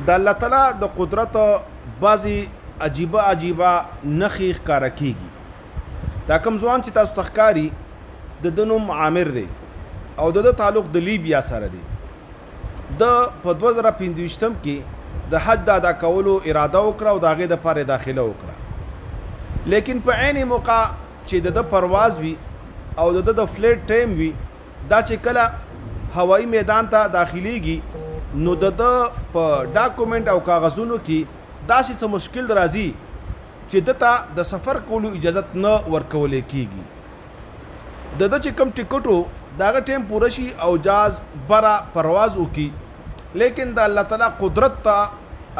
د الله تعالی د قدرت بعضی عجیبه عجیبه نښې ښکاره کیږي. دا کوم ځوان چې تاسو ته ښکاري، د ده نوم عامر دی او د ده تعلق د لیبیا سره دی. ده په 2025 کې د حج د ادا کولو اراده وکړه او د هغې دپاره یې داخله وکړه، لیکن په عین موقع چې د ده پرواز وي او د ده د فلیټ ټایم وي، دا چې کله هوایي میدان ته داخليږي نو د ده په ډاکومنټ او کاغذونو کې داسې څه مشکل راځي چې ده ته د سفر کولو اجازت نه ورکول کیږي. د ده چې کوم ټکټ و، د هغه ټایم پوره شي او جاز بره پرواز وکړي، لیکن د الله تعالی قدرت ته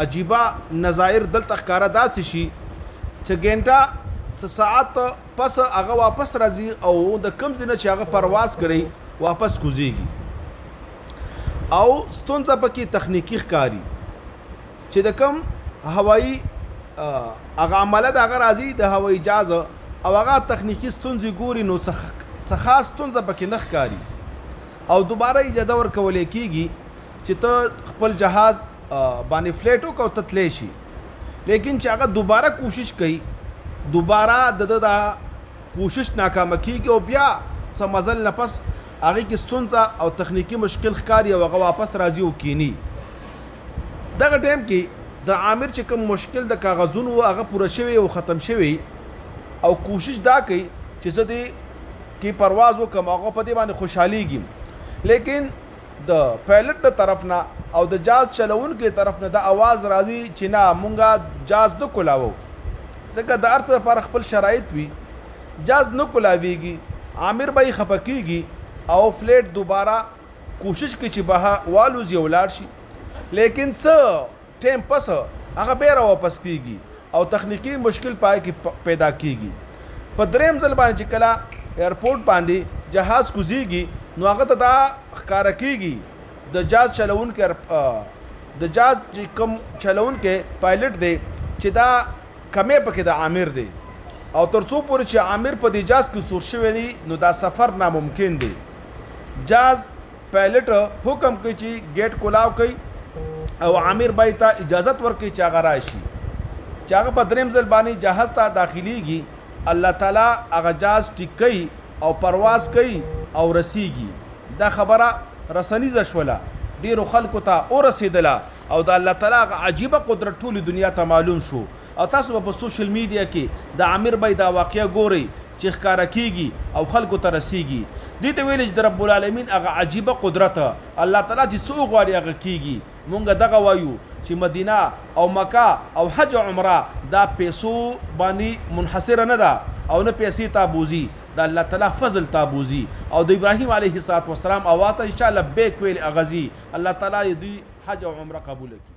عجیبه نظایر دلته ښکاره داسې شي چې ګنټه څه ساعت پس هغه واپس راځي او د کوم ځای نه چې هغه پرواز کړی واپس کوزیږي، او ستونزه پکې تخنیکي ښکاري چې د کوم هوایي هغه عمله د هغه راځي د هوایي جاز او هغه تخنیکي ستونزې ګوري، نو څه خاص ستونزه پکې نه ښکاري او دوباره اجازه ورکول کیږي چې ته خپل جهاز باندې فلیټ وکړه او ته تللی شي. لیکن چې هغه دوباره کوشش کوي، دوباره د ده دا کوشش ناکامه کیږي او بیا څه مزل نه پس هغې کې ستونزه او تخنیکي مشکل ښکاري او هغه واپس راځي او کینی. دغه ټایم کې د عامر چې کوم مشکل د کاغذونو و، هغه پوره شوی او ختم شوی او کوشش دا کوي چې زه دې کې پرواز وکړم، هغه په دې باندې خوشحالیږي، لیکن د پایلټ د طرف نه او د جاز چلوونکي طرف نه دا اواز راځي چې نه، مونږه جاز نه کولاوو، ځکه د هر څه لپاره خپل شرایط وي. جاز نه کولاویږي، عامر به یې خفه کیږي او فلیټ دوباره کوشش کوي چې به والوځي او لاړ شي، لیکن څه ټایم پس هغه بیا را واپس کیږي او تخنیکي مشکل پای کې پیدا کیږي. په دریم ځل باندې چې کله ایرپورټ باندې جهاز کوزیږي نو هغه ته دا ښکاره کیږي د جاز چلوونکی، د جاز چې کوم چلوونکی پایلټ دی، چې دا کمی پکې د عامر دی او تر څو پورې چې عامر په دې جاز کې سور شوی دی نو دا سفر ناممکن دی. جاز پایلټ حکم کوي چې ګیټ کولاو کوي او عامر بای ته اجازت ورکړي چې هغه راشي. چې هغه په دریم ځل باندې جهاز ته داخليږي، الله تعالی هغه جاز ټیک کوي او پرواز کوي او رسیږي. دا خبره رسنیزه شوله، ډیرو خلکو ته ورسېدله او د الله تعالی هغه عجیبه قدرت ټولې دنیا ته معلوم شو. او تاسو به په سوشل میډیا کې د عامر بای دا واقعه ګورئ چې ښکاره کیږي او خلکو ته رسیږي. دې ته ویل چې د رب العالمین هغه عجیبه قدرت، الله تعالی چې څه وغواړي هغه کیږي. مونږ دغه وایو چې مدینه او مکه او حج او عمره دا پیسو باندې منحصره نه ده او نه پیسې تابوزي، د الله تعالی فضل تابوزي او د ابراهیم علیه السلام اواز ته چې چا لبیک ویل هغه ځي. الله تعالی دې دوی حج او عمره قبول کړي.